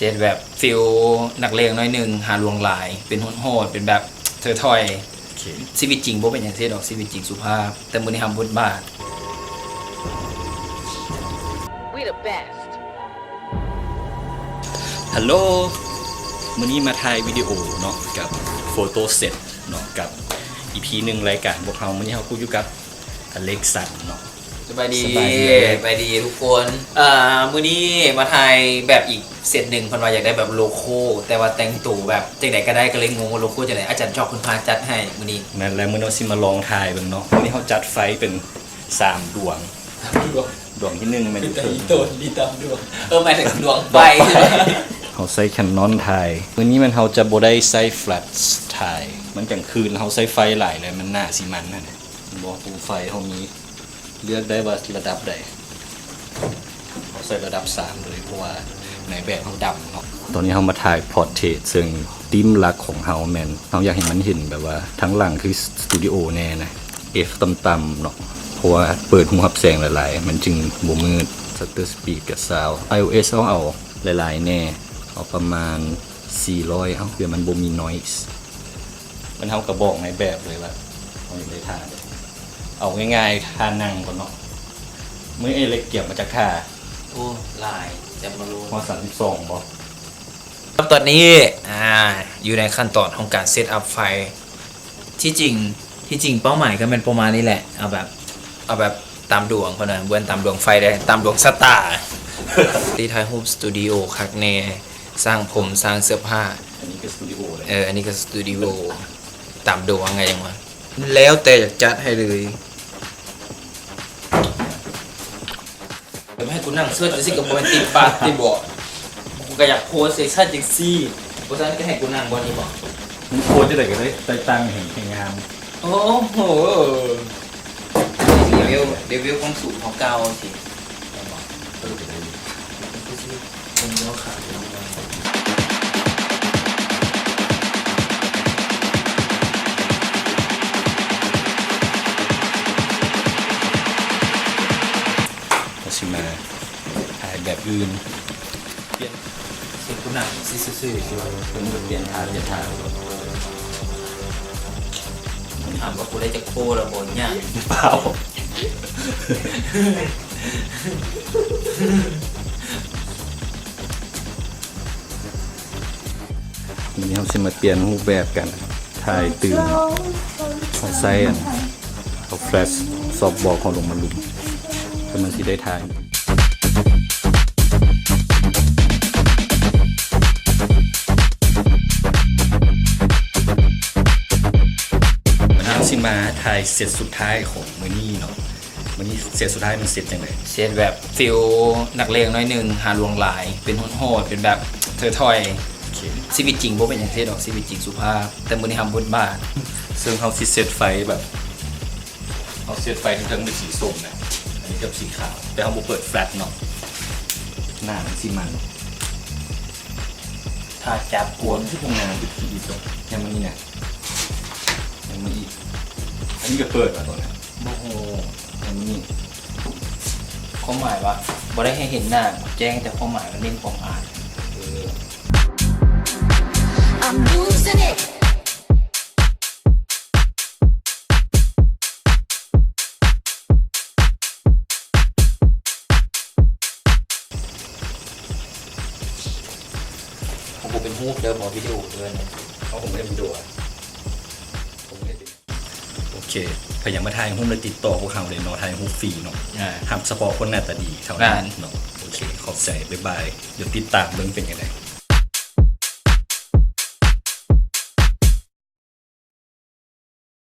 ເຮັດແບບຟີລນັກເລງໜ້ອຍໜຶ່ງ ຫາລວງຫຼາຍ ເປັນໂຫດໆ ເປັນແບບເທີຖອຍ. ໂອເຄ ຊີວິດຈິງບໍ່ເປັນຫຍັງຊີ້ດອກ ຊີວິດຈິງສຸພາບ ແຕ່ມື້ນີ້ຮັບບົດບາດ. We the best. ຮັລໂຫຼ ມື້ນີ້ມາຖ່າຍວິດີໂອເນາະ ກັບໂຟໂຕ້ເຊັດເນາະ ກັບອີພີໜຶ່ງລາຍການພວກເຮົາ. ມື້ນີ້ເຮົາຢູ່ກັບອາເລັກສັນເນາະ. ສະບາຍດີ ສະບາຍດີ ສະບາຍດີທຸກຄົນ. ເອີ ມື້ນີ້ມາຖ່າຍແບບອີກເຊັດໜຶ່ງ ເພິ່ນວ່າຢາກໄດ້ແບບໂລໂກ້ ແຕ່ວ່າແຕ່ງໂຕແບບຈັ່ງໃດກໍໄດ້ ກໍເລີຍງົງວ່າໂລໂກ້ຈັ່ງໃດ ອາຈານຈອກເພິ່ນພາຈັດໃຫ້ມື້ນີ້. ແມ່ນແລ້ວ ມື້ນີ້ເຮົາຊິມາລອງຖ່າຍເບິ່ງເນາະ. ມື້ນີ້ເຮົາຈັດໄຟເປັນສາມດວງ ດວງທີໜຶ່ງແມ່ນ ມີແຕ່ອີໂຕນມີຕາມດວງ ເອີ ໝາຍເຖິງດວງໄຟ. ເຮົາໃຊ້ແຄນນອນຖ່າຍ. ມື້ນີ້ແມ່ນເຮົາຈະບໍ່ໄດ້ໃຊ້ແຟລັດຖ່າຍ ມັນກາງຄືນ ເຮົາໃຊ້ໄຟຫຼາຍແລ້ວມັນໜ້າຊິມັນຫັ້ນນະ. ເຫັນບໍ່ ໂຄມໄຟເຮົາມີ ເລືອກໄດ້ວ່າລະດັບໃດ. ເຮົາໃສ່ລະດັບສາມເລີຍ ເພາະວ່ານາຍແບບເຮົາດຳເນາະ. ຕອນນີ້ເຮົາມາຖ່າຍພອດເທຣດ ເຊິ່ງທີມຫຼັກຂອງເຮົາແມ່ນ ເຮົາຢາກໃຫ້ມັນເຫັນແບບວ່າທາງຫຼັງຄືສະຕູດິໂອແນ່ນະ. ເອັຟຕ່ຳໆເນາະ ເພາະວ່າເປີດຮູຮັບແສງຫຼາຍໆ ມັນຈຶ່ງບໍ່ມືດ. ຊັດເຕີສະປີດກະຊາວ ໄອໂອເອັສ ເຮົາເອົາຫຼາຍໆແນ່ ເອົາປະມານສີ່ຮ້ອຍ ເອົາ ເພື່ອມັນບໍ່ມີນອຍ. ມັນເຮົາກະບອກນາຍແບບເລີຍວ່າເຮົາຢາກໄດ້ທ່າໃດ. ເອົາງ່າຍໆ ທ່ານັ່ງກ່ອນເນາະ. ມື້ນີ້ເລັກກຽມມາຈັກທ່າ? ໂອ້ ຫຼາຍ ຈຳບໍ່ຮູ້. ຮອດສາມສິບສອງບໍ່? ຕອນນີ້ ອ່າ ຢູ່ໃນຂັ້ນຕອນຂອງການເຊັດອັບໄຟ. ທີ່ຈິງ ທີ່ຈິງເປົ້າໝາຍກໍແມ່ນປະມານນີ້ແຫຼະ ເອົາແບບ ເອົາແບບຕາມດວງເພິ່ນນະ ບໍ່ແມ່ນຕາມດວງໄຟເດ້ ຕາມດວງຊະຕາ. ທີ່ຖ່າຍຮູບສະຕູດິໂອຄັກແນ່ ຊ່າງຜົມ ຊ່າງເສື້ອຜ້າ. ອັນນີ້ກໍສະຕູດິໂອເລີຍ. ເອີ ອັນນີ້ກໍສະຕູດິໂອ ຕາມດວງໄງຫຍັງວະ ແລ້ວແຕ່ຢາກຈັດໃຫ້ເລີຍ. ແລ້ວໃຫ້ກູນັ່ງເຊີດຈັ່ງຊີ້ກໍບໍ່ແມ່ນຕິດບັດຕິບໍ? ກູກໍຢາກໂພສເຊັດຊັນຈັ່ງຊີ້ ບໍ່ຊັ້ນກໍໃຫ້ກູນັ່ງບ່ອນນີ້ບໍ? ມຶງໂພສຈັ່ງໃດກໍໄດ້ ໄດ້ຕັ້ງໃຫ້ ໃຫ້ງາມ. ໂອ້ໂຫ ເລເວວ ເລເວວຄວາມສູງເຮົາກ່າວຊີ້ ແມ່ນບໍ່? ເອີ ກໍໄດ້ຢູ່. ເຮົາຊິມາຖ່າຍແບບອື່ນ ປ່ຽນ ຊິກູນັ່ງຊື່ໆ ເພິ່ນກໍປ່ຽນທ່າ ປ່ຽນທ່າ. ຖາມວ່າກູໄດ້ຈັກໂປແລ້ວບໍ່? ຍັງ. ເປົ່າ ມື້ນີ້ເຮົາຊິມາປ່ຽນຮູບແບບກັນ ຖ່າຍຕື່ມ ເຮົາໃສ່ອັນ ເອົາແຟລັດຊອບບອກເຮົາລົງມາລຸມ ແລ້ວມັນຊິໄດ້ຖ່າຍ. ມື້ນີ້ເຮົາຊິມາຖ່າຍເຊັດສຸດທ້າຍຂອງມື້ນີ້ເນາະ. ມື້ນີ້ເຊັດສຸດທ້າຍມັນເຊັດຈັ່ງໃດ? ເຊັດແບບຟີລນັກເລງໜ້ອຍໜຶ່ງ ຫາລວງຫຼາຍ ເປັນໂຫດໆ ເປັນແບບເທີຖອຍ. ໂອເຄ ຊີວິດຈິງບໍ່ເປັນຫຍັງຊີ້ດອກ ຊີວິດຈິງສຸພາບ ແຕ່ມື້ນີ້ຮັບບົດບາດ. ເຊິ່ງເຮົາຊິເຊັດໄຟແບບ ເຮົາເຊັດໄຟເທິງໆ ເປັນສີສົ້ມນະ ອັນນີ້ກັບສີຂາວ ແຕ່ເຮົາບໍ່ເປີດແຟລັດເນາະ ໜ້າມັນຊິມັນ. ຖ້າຈັບກວນຄືບໍ່ງາມ ຄືອີ່ຕົວ ແນມານີ້ນະ ແນມາອີກ. ອັນນີ້ກໍເປີດມາຕົວນະ ບໍ່ຮູ້. ແນມານີ້ ຄວາມໝາຍວ່າບໍ່ໄດ້ໃຫ້ເຫັນໜ້າແຈ້ງ ແຕ່ຄວາມໝາຍວ່າເນັ້ນຄວາມອາຍ. ເອີ I'm losing it. ຂອງກູເປັນຮູບເດີ ບໍ່ວິດີໂອເດີ. ເອົາ ຂອງກູເປັນວິດີໂອ. ໂອເຄ ໃຜຢາກມາຖ່າຍຮູບແລ້ວຕິດຕໍ່ພວກເຮົາເລີຍເນາະ ຖ່າຍຮູບຟຣີເນາະ. ອ່າ ຮັບສະເພາະຄົນໜ້າຕາດີເທົ່ານັ້ນເນາະ. ໂອເຄ ຂອບໃຈ ບາຍບາຍ. ດຽວຕິດຕາມເບິ່ງເປັນຈັ່ງໃດ.